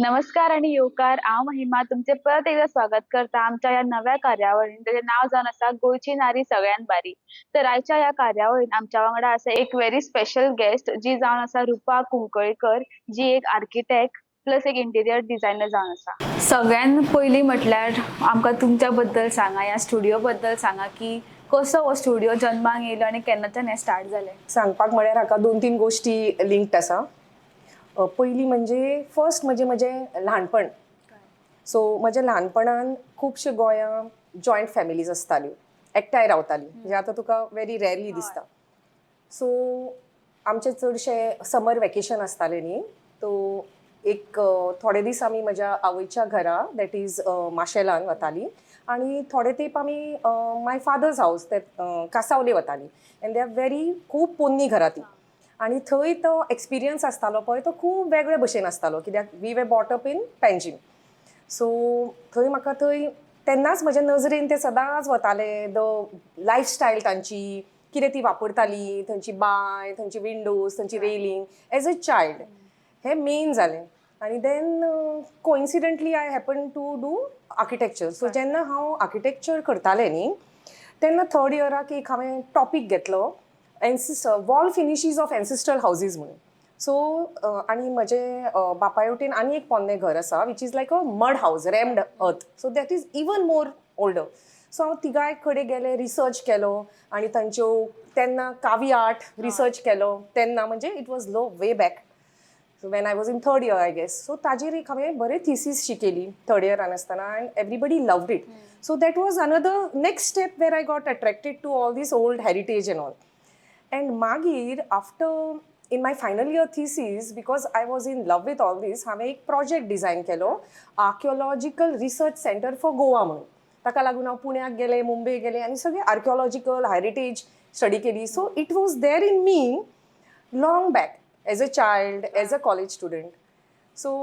नमस्कार आणि येवकार. हांव महिमा तुमचें परत एकदा स्वागत करता आमच्या ह्या नव्या कार्यावळीन, ताजें नांव जावन आसा गोंयची नारी सगळ्यान बारी. तर आयच्या ह्या कार्यावळीन आमच्या वांगडा आसा एक व्हेरी स्पेशल गेस्ट, जी जावन आसा रुपा कुंकळकर, जी एक आर्किटेक्ट प्लस एक इंटिरियर डिझायनर जावन आसा. सगळ्यान पयलीं म्हटल्यार आमकां तुमच्या बद्दल सांगा, ह्या स्टुडिओ बद्दल सांगा की कसो हो स्टुडिओ जन्माक येयलो आनी केन्नाच्यान हें स्टार्ट जालें? सांगपाक म्हळ्यार हाका दोन तीन गोश्टी लिंक्ड आसा. पयली म्हणजे, फर्स्ट म्हणजे म्हजें ल्हानपण. सो म्हज्या ल्हानपणान खुबशे गोंयां जॉयंट फॅमिलीज आसताल्यो, एकठांय रावतालीं, म्हणजे आतां तुका व्हेरी रेरली दिसता. सो आमचे चडशे समर वेकेशन आसतालें न्ही, तो एक थोडे दीस आमी म्हज्या आवयच्या घरा, that is माशेलान वतालीं आनी थोडे तेंप आमी my father's house, ते कासावले वतालीं. एंड they are very खूब पोन्नी घरां ती आनी थंय तो एक्सपिरियन्स आसतालो पळय, तो खूब वेगळे भशेन आसतालो, कित्याक we were brought up in Panjim. So थंय म्हाका थंय तेन्नाच म्हज्या नजरेन ते सदांच वताले, the lifestyle तांची, कितें ती वापरताली, थंयची बांय, थंयची विंडोज, थंयची रेलिंग. एज अ चायल्ड हें मेन जालें. आनी then coincidentally I happen to do architecture. So जेन्ना हांव आर्किटेक्चर करतालें न्ही, तेन्ना थर्ड इयराक एक हांवें टॉपीक घेतलो, wall finishes of ancestral houses म्हणून. सो आनी म्हजे बापाय वटेन आनी एक पोन्नें घर आसा, which is like a mud house, rammed earth, so that is even more older. So हांव तिगाय कडेन गेलें, रिसर्च केलो आनी तांच्यो तेन्ना कावी आर्ट रिसर्च केलो. तेन्ना म्हणजे it was long way back, so when I was in third year, I guess. So ताजेर एक हांवें बरें थिसीस शी केली थर्ड इयरान आसतना and everybody loved it. So that was another next step where I got attracted to all this old heritage and all. And मागीर after, in my final year thesis, because I was in love with all this, हांवें एक project design केलो, Archaeological Research Centre for Goa म्हणून. ताका लागून हांव पुण्याक गेलें, मुंबय गेलें आनी सगळें आर्किओलॉजिकल हेरिटेज स्टडी केली. So it was there in me long back, as a child, as a college student. So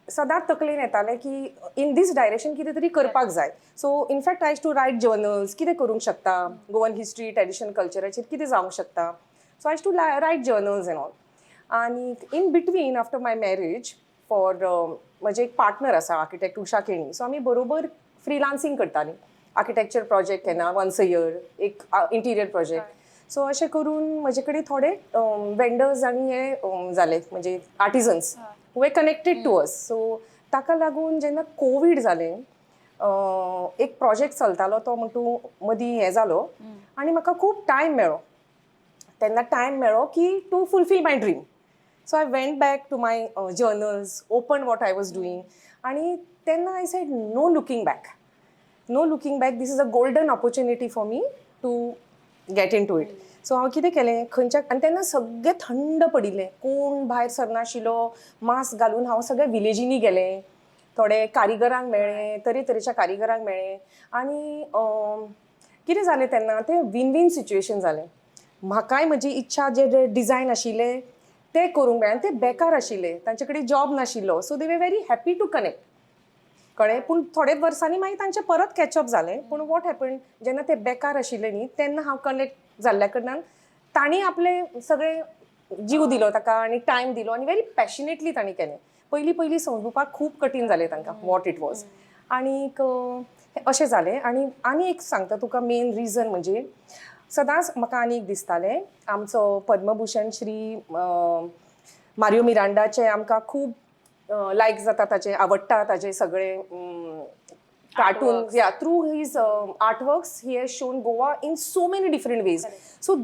सदांच तकलेन येतालें की इन दीस डायरेक्शन कितें तरी करपाक जाय. So in fact I used to write journals, कितें करूंक शकता, गोवन हिस्ट्री, ट्रेडिशन, कल्चराचेर कितें जावंक शकता. So I used to write journals and all. आनी in between, after my marriage, for म्हजे एक पार्टनर आसा, आर्किटेक्ट उषा केणी. सो आमी बरोबर फ्रिलान्सींग करतालीं, आर्किटेक्चर प्रोजेक्ट केन्ना वन्स अ इयर एक इंटिरियर प्रोजेक्ट. सो अशें करून म्हजे कडेन थोडे वेंडर्स आनी हे जाले, म्हणजे artisans were connected to us. So ताका लागून जेन्ना कोवीड जालें, एक प्रोजेक्ट चलतालो, तो म्हण तूं मदीं हें जालो आनी म्हाका खूब टायम मेळ्ळो. तेन्ना टायम मेळ्ळो की to fulfil my dream. So I went back to my journals, open what I was doing, आनी तेन्ना I said, "No looking back, no looking back. This is a golden opportunity for me to get into it." So हांव कितें केलें, खंयच्या आनी तेन्ना सगळें थंड पडिल्लें, कोण भायर सरनाशिल्लो. मास्क घालून हांव सगळ्या विलेजींनी गेलें, थोडे कारिगरांक मेळ्ळें, तरेतरेच्या कारिगरांक मेळ्ळें. आनी कितें जालें तेन्ना, तें वीन वीन सिच्युएशन जालें. म्हाकाय म्हजी इच्छा, जे डिझायन आशिल्ले ते करूंक मेळ्ळे आनी ते बेकार आशिल्ले, तांचे कडेन जॉब नाशिल्लो, so they were very happy to connect. कळ्ळें? पूण थोड्या वर्सांनी मागीर तांचें परत कॅचअप जालें. पूण what happen, जेन्ना ते बेकार आशिल्ले न्ही, तेन्ना हांव कनेक्ट जाल्ल्या कारणान तांणी आपले सगळे जीव दिलो ताका आनी टायम दिलो आनी व्हेरी पॅशनेटली तांणी केलें. पयलीं पयलीं समजुपाक खूब कठीण जालें तांकां what it was. आनीक अशें जालें. आनी आनी एक सांगता तुका, मेन रिजन म्हणजे सदांच म्हाका आनी एक दिसतालें, आमचो पद्मभूषण श्री मारियो मिरांडाचे आमकां खूब लायक जाता, ताचे आवडटा, ताचे सगळे cartoon. Artworks. Yeah, through his artworks he has shown Goa in so many different ways. So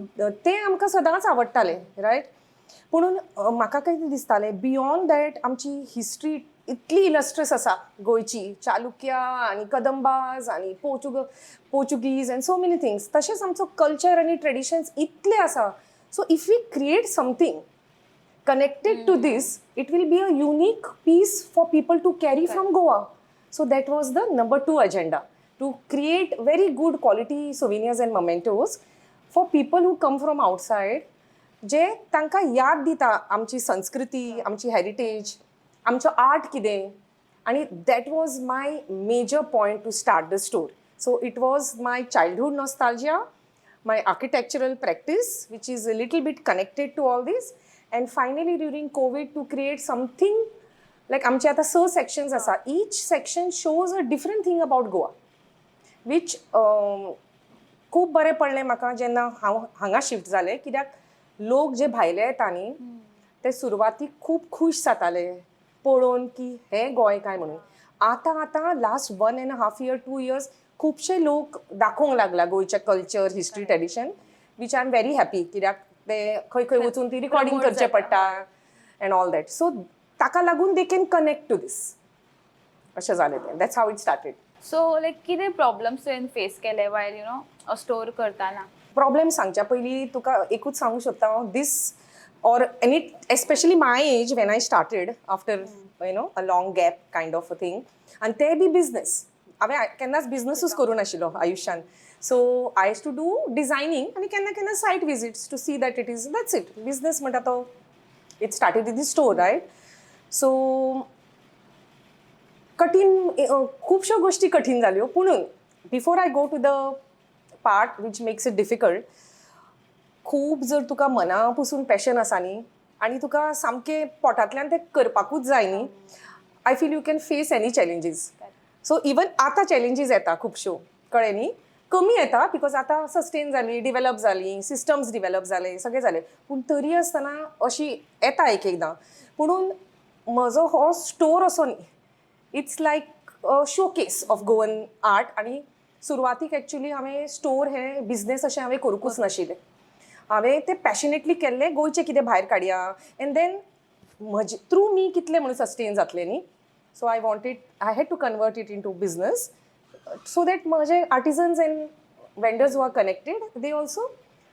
ते आमकां सदांच आवडटाले, रायट? पुणून म्हाका कितें दिसतालें, बियोंड that आमची हिस्ट्री इतली इलस्ट्रस आसा गोंयची, चालुक्या आनी कदंबाज आनी Portuguese and so many things. तशेंच आमचो कल्चर आनी ट्रेडिशन्स इतले आसा. So if we create something connected to this, it will be a unique piece for people to carry from Goa. So that was the number two agenda, to create very good quality souvenirs and mementos for people who come from outside, जे तांकां याद दिता आमची संस्कृती, आमची heritage, आमचो art कितें. आनी that was my major point to start the store. So it was my childhood nostalgia, my architectural practice, which is a little bit connected to all this, and finally during COVID to create something लायक आमचे आतां स sections आसा. Each section shows a different thing about Goa, which खूब बरें पडलें म्हाका जेन्ना हांव हांगा शिफ्ट जालें, कित्याक लोक जे भायले येता न्ही, ते सुरवातीक खूब खूश जाताले पळोवन की हें गोंय काय म्हणून. आतां आतां last 1.5 year, 2 years खुबशे लोक दाखोवंक लागला गोंयचें culture, history, tradition, which I am very happy, कित्याक ते खंय खंय वचून ती रिकॉर्डिंग Promote करचें जाता. पडटा एंड ऑल that. सो ताका लागून they can connect to this. अशें जालें तें. That's how it started. So like कितें प्रॉब्लम्स तुवें फेस केले वायल you know store करताना? प्रॉब्लेम सांगच्या पयलीं तुका एकूच सांगूंक सोदता हांव, this or any, especially my age, when I started after a long gap kind of a thing, आनी ते बी बिजनस, हांवें केन्नाच बिजनसूच करूं नाशिल्लो आयुश्यान. So I used to do designing आनी केन्ना केन्ना site visits to see that it is, that's it. Business म्हणटा तो it started in the store, right? So कठीण, खुबश्यो गोश्टी कठीण जाल्यो. पुणून before I go to the part which makes it difficult, खूब जर तुका मना पसून पॅशन आसा न्ही आनी तुका सामकें पोटांतल्यान तें करपाकूच जाय न्ही, I feel you can face any challenges. So even आतां चॅलेंजीस येता खुबश्यो, कळ्ळें न्ही, कमी येता because आतां सस्टेन जाली, डिवेलप जाली, सिस्टम्स डिवेलप जाले, सगळें जालें. पूण तरी आसतना अशी येता एक एकदां. पुणून म्हजो हो स्टोर असो न्ही, it's like a showcase of Goan art. आनी सुरवातीक एक्चुली हांवें स्टोर हें बिजनेस अशें हांवें करुंकूच नाशिल्लें. हांवें तें पॅशनेटली केल्लें, गोंयचें कितें भायर काडया एंड then म्हजे थ्रू मी कितलें म्हणून सस्टेन जातलें न्ही. So I wanted, I had to convert it into business so that म्हजे artisans and vendors who are connected, they also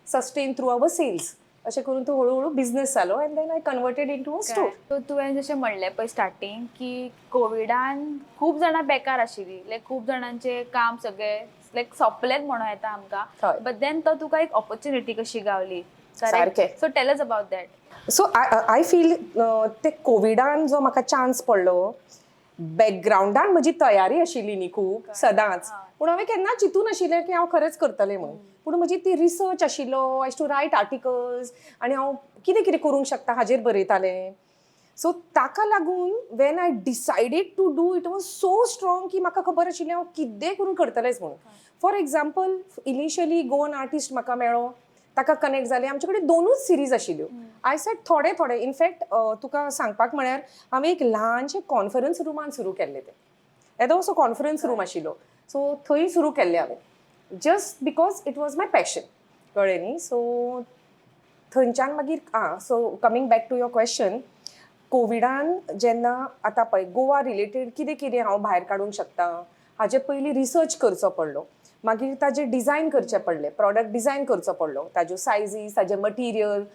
sustain through our sales. अशें करून तो हळू हळू बिझनेस जालो and then I converted into a store. So तुवें जशें म्हणलें पळय स्टार्टींग की कोविडान खूब जाणां बेकार आशिल्लीं, लायक खूब जाणांचें काम सगळें लायक सोंपलेंच म्हणूं येता आमकां. हय. बट then तो तुका एक ऑपॉर्च्युनिटी कशी गावली. सारकें. So tell us about that. So I feel ते कोविडान जो म्हाका चान्स पडलो, बॅकग्रावंडान म्हजी तयारी आशिल्ली न्ही खूब सदांच, पूण हांवें केन्ना चिंतूं नाशिल्लें की हांव खरेंच करतलें म्हणून. पूण म्हजी ती रिसर्च आशिल्लो, I used to write articles आनी हांव कितें कितें करूंक शकता हाजेर बरयतालें. सो ताका लागून when I decided to do it was so strong की म्हाका खबर आशिल्लें हांव कितेंय करून करतलेंच म्हणून. For example, initially Goan artist म्हाका मेळ्ळो, ताका कनेक्ट जालें. आमचे कडेन दोनूच सिरीज आशिल्ल्यो. I said थोडे थोडे, इनफॅक्ट तुका सांगपाक म्हळ्यार हांवें एक ल्हानशें कॉन्फरन्स रुमान सुरू केल्लें तें. येदो असो कॉन्फरन्स रूम आशिल्लो, सो थंय सुरू केल्लें हांवें, just because it was my passion, कळ्ळें न्ही. सो थंयच्यान मागीर आं, so coming back to your question, कोविडान जेन्ना आतां पळय गोवा रिलेटेड कितें कितें हांव भायर काडूंक शकता हाजे पयलीं रिसर्च करचो पडलो. मागीर ताजें डिझायन करचें पडलें, प्रॉडक्ट डिझायन करचो पडलो, ताज्यो सायजीस, ताजें मटिरियल.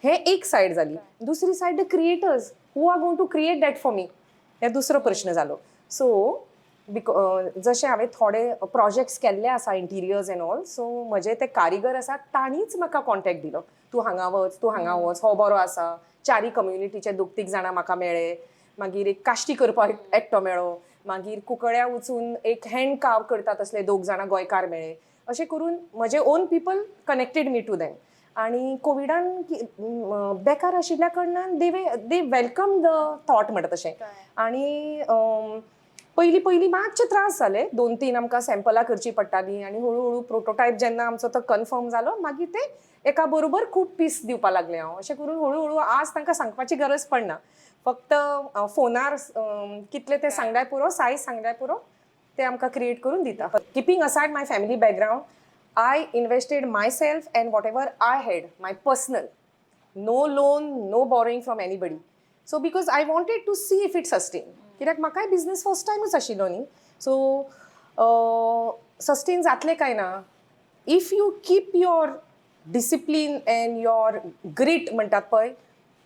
हें एक सायड जाली. दुसरी side, the creators who are going to create that for me, हे दुसरो प्रश्न जालो. सो बिकॉ जशें हांवें थोडे प्रोजेक्ट्स केल्ले आसा, इंटिरियर्स एंड ऑल, सो म्हजे ते कारिगर आसा, तांणीच म्हाका कॉन्टेक्ट दिलो, तूं हांगा वच, तूं हांगा वच, हो बरो आसा. चारी कम्युनिटीचे दोग तीग जाणां म्हाका मेळ्ळे. मागीर एक काश्टी करपाक एकटो मेळ्ळो. मागीर कुंकळ्या वचून एक हँड कार्व करता तसले दोग जाणां गोंयकार मेळ्ळे. अशें करून म्हजे own people connected me to them. आनी कोविडान बेकार आशिल्ल्या कारणान they welcome the thought म्हणटा तशें. आनी पयलीं पयलीं मातशे त्रास जाले, दोन तीन आमकां सॅम्पलां करचीं पडटालीं आनी हळू हळू प्रोटोटायप जेन्ना आमचो तो कन्फर्म जालो, मागीर ते एका बरोबर खूब पीस दिवपा लागले हांव. अशें करून हळू हळू आज तांकां सांगपाची गरज पडना. फक्त फोनार कितले ते सांगल्यार पुरो, सायज सांगल्यार पुरो, ते आमकां क्रिएट करून दिता. Keeping aside my family background, I invested myself and whatever I had, my personal, no loan, no borrowing from anybody. So because I wanted to see if it sustain, कित्याक म्हाकाय business first टायमूच आशिल्लो न्ही. So sustain जातलें काय ना. If you keep your discipline and your grit म्हणटात पळय,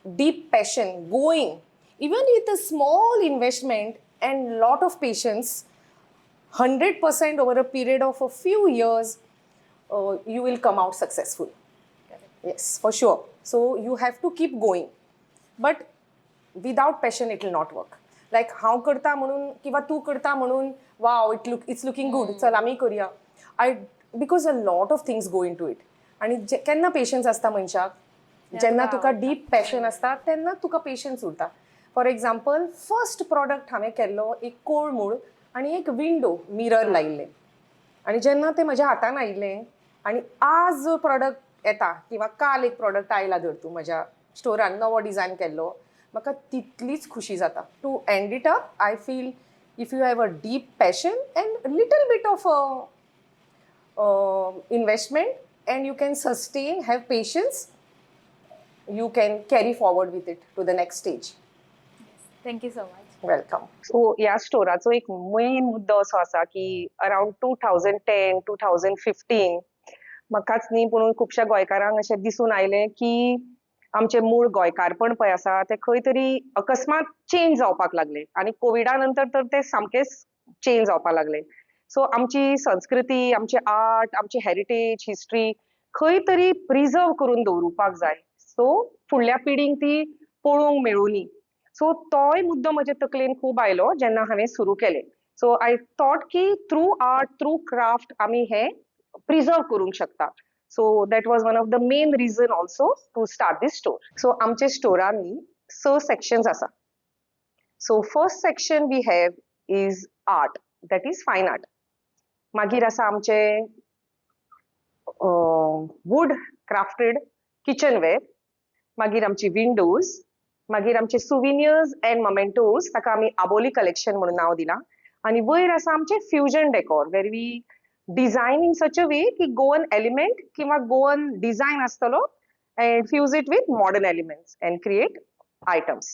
deep passion going, even with a small investment and lot of patience, 100% over a period of a few years, you will come out successful. Yes, for sure. So you have to keep going. But without passion, it will not work. Like हांव करता म्हणून किंवा तूं करता म्हणून, wow, it's looking good, चल आमी करूया. I because a lot of things go into it. आनी जे केन्ना पेशन्स आसता मनशाक, जेन्ना तुका डीप पॅशन आसता तेन्ना तुका पेशन्स उरता. फॉर एग्जाम्पल, फर्स्ट प्रॉडक्ट हांवें केल्लो एक कोळमूळ आनी एक विंडो मिरर लायिल्लें आनी जेन्ना तें म्हज्या हातान आयिल्लें आनी आज जो प्रॉडक्ट येता किंवा काल एक प्रॉडक्ट आयला धर तूं म्हज्या स्टोरान नवो डिजायन केल्लो, म्हाका तितलीच खुशी जाता. To end it up, I feel if you have a deep passion and little bit of investment and you can sustain, have patience, you can carry forward with it to the next stage. Thank you so much. Welcome. So ह्या स्टोराचो एक main मुद्दो असो आसा की around 2010, 2015 म्हाकाच न्ही पूण खुबश्या गोंयकारांक अशें दिसून आयलें की आमचें मूळ गोंयकारपण पळय आसा तें खंय तरी अकस्मात चेंज जावपाक लागलें आनी कोविडा नंतर तर तें सामकेंच चेंज जावपाक लागलें. सो आमची संस्कृती, आमची आर्ट, आमची हेरिटेज, हिस्ट्री खंय तरी प्रिजर्व करून दवरुपाक जाय, सो फुडल्या पिढींक ती पळोवंक मेळुनी. सो तोय मुद्दो म्हजे तकलेन खूब आयलो जेन्ना हांवें सुरू केलें. सो I thought की थ्रू आर्ट, थ्रू क्राफ्ट आमी हें प्रिजर्व करूंक शकता. So that was one of the main reason also to start this store. So आमच्या स्टोरांनी स सेक्शन्स आसा. So first section we have is art, that is fine art. मागीर आसा आमचे वूड क्राफ्टेड किचन वेर, मागीर आमची विंडोज, मागीर आमचे सुविनियर्स अँड मोमेंटोज, ताका आमी आबोली कलेक्शन म्हणून नांव दिलां आनी वयर आसा आमचे fusion decor, where we design in such a way की गोवन एलिमेंट किंवा गोवन डिझायन आसतलो and fuse it with modern elements and create items.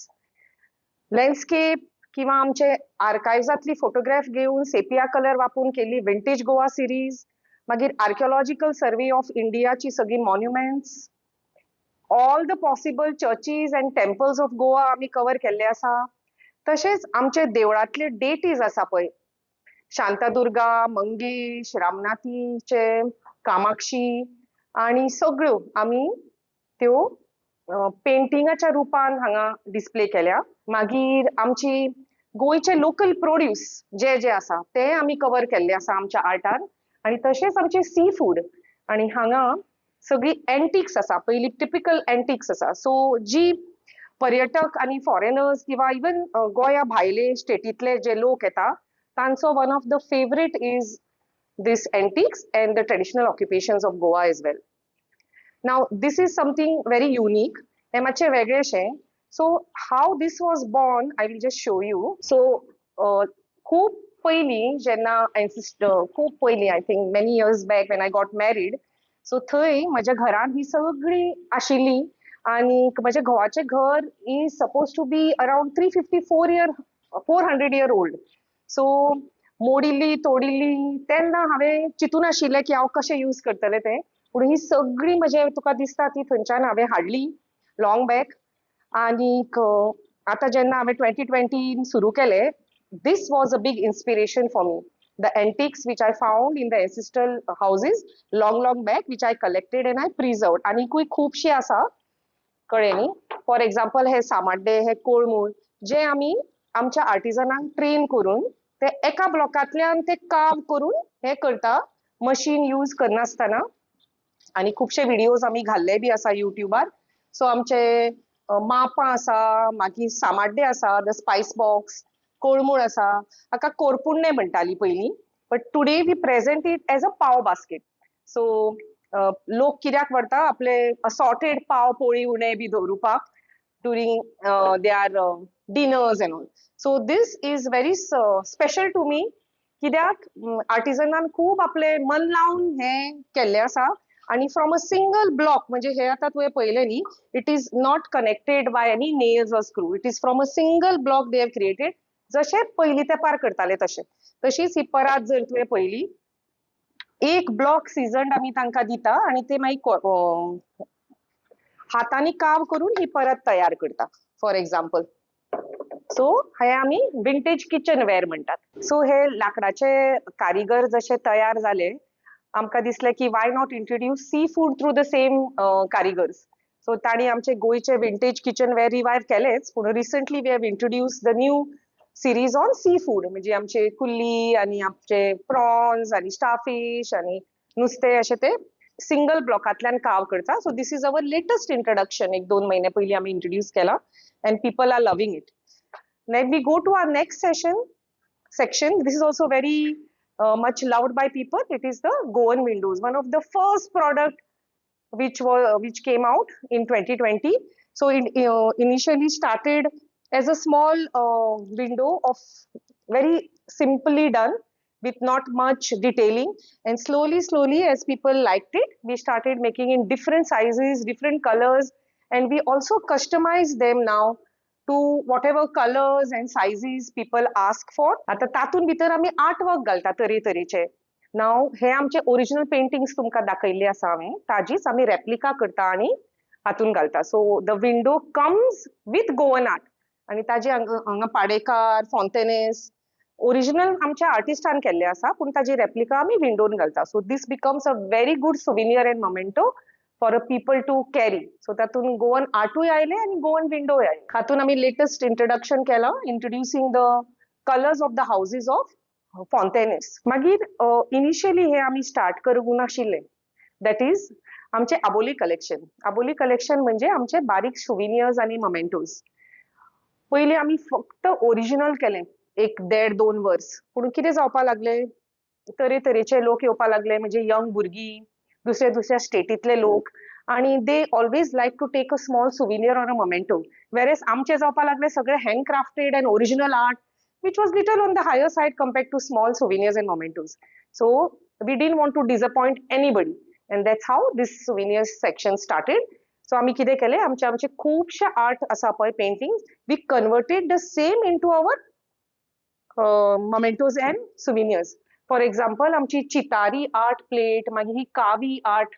Landscape किंवा आमचे आर्कायव्जांतली फोटोग्राफ घेवन सेपिया कलर वापरून केल्ली विंटेज गोवा सिरीज, मागीर आर्किओलॉजिकल सर्वे ऑफ इंडियाची सगळी monuments, all the possible churches and temples of Goa आमी कवर केल्ले आसा. तशेंच आमचे देवळांतले डेटीज आसा पळय, शांतादुर्गा, मंगेश, रामनाथीचे, कामाक्षी आनी सगळ्यो आमी त्यो पेंटिंगाच्या रुपान हांगा डिस्प्ले केल्या. मागीर आमची गोंयचे लोकल प्रोड्यूस जे जे आसा ते आमी कवर केल्ले आसा आमच्या आर्टान आनी तशेंच आमचे सी फूड आनी हांगा सगळी एंटिक्स आसा, पयली टिपिकल एंटिक्स आसा. सो जी पर्यटक आनी फॉरेनर्स किंवा इवन गोंया भायले स्टेटींतले जे लोक येता तांचो one of the favourite is this antiques and the traditional occupations of Goa as well. Now this is something very unique. हें मातशें वेगळेशें. So how this was born, I will just show you. So खूब पयलीं जेन्ना एन्सिस्टर, खूब पयलीं, I think many years back, when I got married, so थंय म्हज्या घरान ही सगळी आशिल्ली आनी म्हज्या घोवाचें घर is suppose to be around 354 year, 400 year old. So मोडिल्ली तोडिल्ली तेन्ना हांवें चिंतून आशिल्लें की हांव कशें यूज करतलें तें. पूण ही सगळी म्हजें तुका दिसता ती थंयच्यान हांवें हाडली लॉंग बॅक. आनीक आतां जेन्ना हांवें 2020 सुरू केलें, this was a big inspiration for me, the antiques which I found in the ancestral houses long, long back, which I collected and I preserved. आनीकूय खुबशी आसा, कळ्ळें न्ही? फॉर एग्जाम्पल, हे सामाड्डे, हे कोळमूळ जे आमी आमच्या आर्टिजनांक ट्रेन करून ते एका ब्लॉकांतल्यान ते काम करून हे करता, मशीन यूज करनासतना. आनी खुबशे विडियोज आमी घाल्ले बी आसा युट्यूबार. सो आमचे मापां आसा, मागीर सामाड्डे आसा, the spice box, कोळमूळ आसा, हाका कोरपुण्णे म्हणटाली पयलीं, but today we present it as a pav basket. So लोक कित्याक व्हरता? आपले असॉर्टेड पाव, पोळी, उणे बी दवरुपाक during their dinners and all. So this is very special to me, कित्याक आर्टिजनान खूब आपले मन लावन हें केल्लें आसा आनी फ्रॉम अ सिंगल ब्लॉक, म्हणजे हे आतां तुवें पळयलें न्ही, it is not connected by any nails or screw. It is from a single block they have created, जशें पयलीं तेंपार करताले तशें. तशीच ही परात जर तुवें पळयली, एक ब्लॉक सिजन्ड आमी तांकां दिता आनी ते मागीर हातांनी काम करून ही परत तयार करता, फॉर एग्जाम्पल. सो हे आमी विंटेज किचन वेअर म्हणटात. सो हे लाकडाचे कारिगर जशे तयार जाले, आमकां दिसलें की why not introduce sea food through the same karigars? So तांणी आमचे गोंयचे विंटेज किचन वेअर रिवायव केलेच, पूण recently we have introduce the new series on sea food, म्हणजे आमचे कुल्ली आनी आमचे प्रॉन्स आनी स्टारफीश आनी नुस्तें, अशें ते सिंगल ब्लॉकांतल्यान कार्व करता. So this is our latest introduction. एक दोन म्हयने पयलीं आमी इंट्रोड्यूस केला and people are loving it. Then we go to our next session section. This is also very much loved by people. It is the Goan windows, one of the first product which came out in 2020. So it initially started as a small window of very simply done with not much detailing, and slowly slowly as people liked it, we started making in different sizes, different colors, and we also customize them now to whatever colors and sizes people ask for. आता तातूंत भितर आमी art work घालता तरेतरेचे. नाव हे आमचे original paintings तुमकां दाखयल्ले आसा हांवें, ताजीच आमी रेप्लिका करता आनी हातून घालता. So the window comes with Goan art आनी ताजे हांगा पाडेकार, फोंतेनेस ओरिजिनल आमच्या आर्टिस्टान केल्ले आसा, पूण ताजी रेप्लिका आमी विंडोन घालता. So this becomes a very good souvenir and memento for a people to carry. So तातूंत गोवन आर्टूय आयले आनी गोवन विंडोय आयले. हातून आमी लेटस्ट इंट्रोडक्शन केलां, introducing the colours of the houses of Fontainhas. मागीर इनिशियली हे आमी स्टार्ट करूंक नाशिल्ले, that is आमचे आबोली कलेक्शन. आबोली कलेक्शन म्हणजे आमचे बारीक सुविनियर्स आनी मोमेंटोज. पयलीं आमी फक्त ओरिजिनल केलें एक देड दोन वर्स, पूण कितें जावपा लागलें, तरेतरेचे लोक येवपा लागले, म्हणजे यंग भुरगीं, दुसऱ्या दुसऱ्या स्टेटींतले लोक, आनी they always like to take a small souvenir or a memento. Whereas आमचे जावपा लागले सगळे hand crafted and original art, which was little on the higher side compared to small souvenirs and mementos. So we didn't want to disappoint anybody, and that's how this souvenirs section started. So आमी कितें केलें, आमचे आमचे खुबशे art आसा पळय paintings, we converted the same into our mementos and souvenirs. For example, आमची Chitari art plate, मागीर ही कावी आर्ट,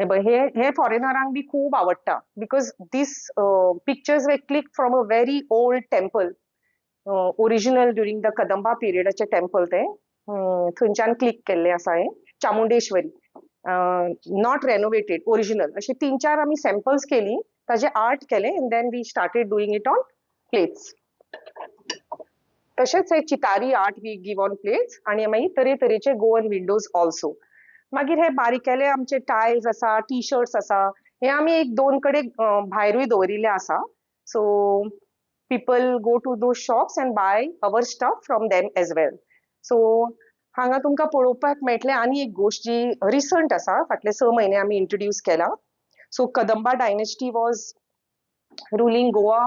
हे पळय, हे फॉरेनरांक बी खूब आवडटा, because these pictures were click from a very old temple, original during the Kadamba पिरियडाचे temple ते, थंयच्यान क्लिक केल्ले आसा. हे चामुंडेश्वरी, not renovated, original. अशे तीन चार आमी सॅम्पल्स केली, ताजे आर्ट केले, and then we started doing it on plates. तशेंच हे Chitari art we give on plates, आनी मागीर तरेतरेचे गोवन विंडोज ऑल्सो. मागीर हे बारीकेले आमचे टायल्स आसा, टी शर्ट्स आसा, हे आमी एक दोन कडेन भायरूय दवरिल्ले आसा. So people go to those shops and buy our stuff from them as well. So हांगा तुमकां पळोवपाक मेळटलें आनी एक गोश्ट जी रिसंट आसा, फाटले 6 म्हयने आमी इंट्रोड्यूस केला. So Kadamba dynasty was ruling Goa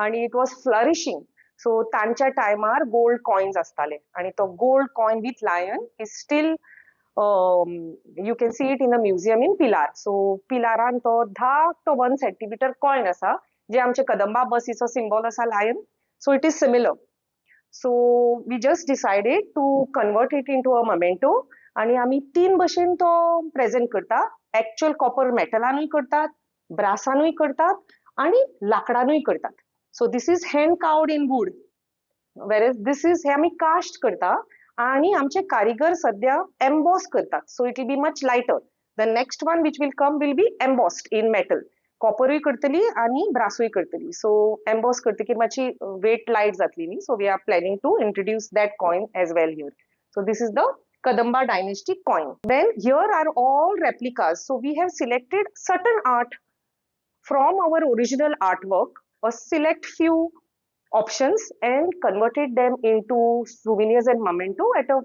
आनी it was flourishing. सो तांच्या टायमार गोल्ड कॉयन्स आसताले, आनी तो gold coin with lion is still you can see it in a museum in Pilar. So पिलारान तो धाकटो 1 सेंटीमिटर कॉयन आसा, जे आमचे कदंबा बसीचो सिम्बॉल आसा lion. So it is similar. So we just decided to convert it into a memento, आनी आमी तीन भशेन तो प्रेजेंट करता. एक्चुअल कॉपर मेटलानूय करतात, ब्रासानूय करतात आनी लाकडानूय करतात. So this is hand carved in wood, whereas this is हे आमी कास्ट करता आनी आमचे कारिगर सद्या एम्बॉस करतात. So it will be much lighter. The next one which will come will be embossed in metal. कॉपरूय करतली आनी ब्रासूय करतली. सो एम्बॉस करतकीर मातशी वेट लायट जातली न्ही. So we are planning to introduce that coin as well here. So this is the Kadamba dynasty coin. Then here are all replicas. So we have selected certain art from our original artwork, a select few options, and converted them into souvenirs and memento at a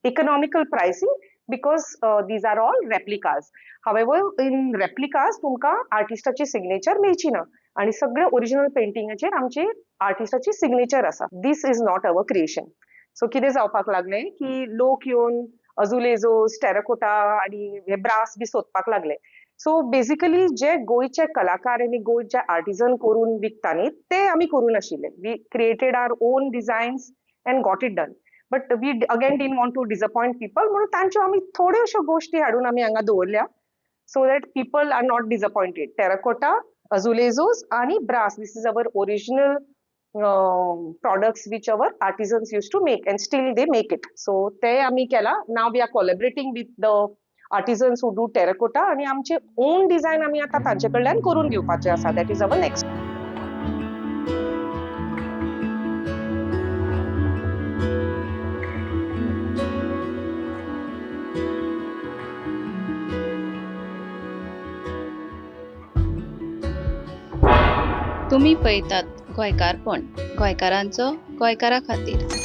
economical pricing, because these are all replicas. However, in replicas तुमकां आर्टिस्टाची signature मेळची ना, आनी सगळे original पेंटिंगाचेर आमचे आर्टिस्टाची signature आसा. This is not our creation. So कितें जावपाक लागलें की लोक येवन अजुलेजोस, टेराकोटा आनी हे ब्रास बी सोदपाक लागले. सो बेसिकली जे गोंयचे कलाकार आनी गोंयचे आर्टिजन करून विकता न्ही, ते आमी करूं नाशिल्ले. We created our own designs and got it done. But we again didn't want to disappoint people, म्हणून तांच्यो आमी थोड्यो अश्यो गोश्टी हाडून आमी हांगा दवरल्या, so that people are not disappointed. Terracotta, azulejos आनी brass, this is our original products which our artisans used to make, and still they make it. So ते आमी केला. Now we are collaborating with the artisans who do terracotta, आनी आमचे own design आमी आतां तांचे कडल्यान करून घेवपाचे आसा. That is our next. तुम्ही पळयतात गोंयकारपण, गोंयकारांचो गोंयकारा खातीर.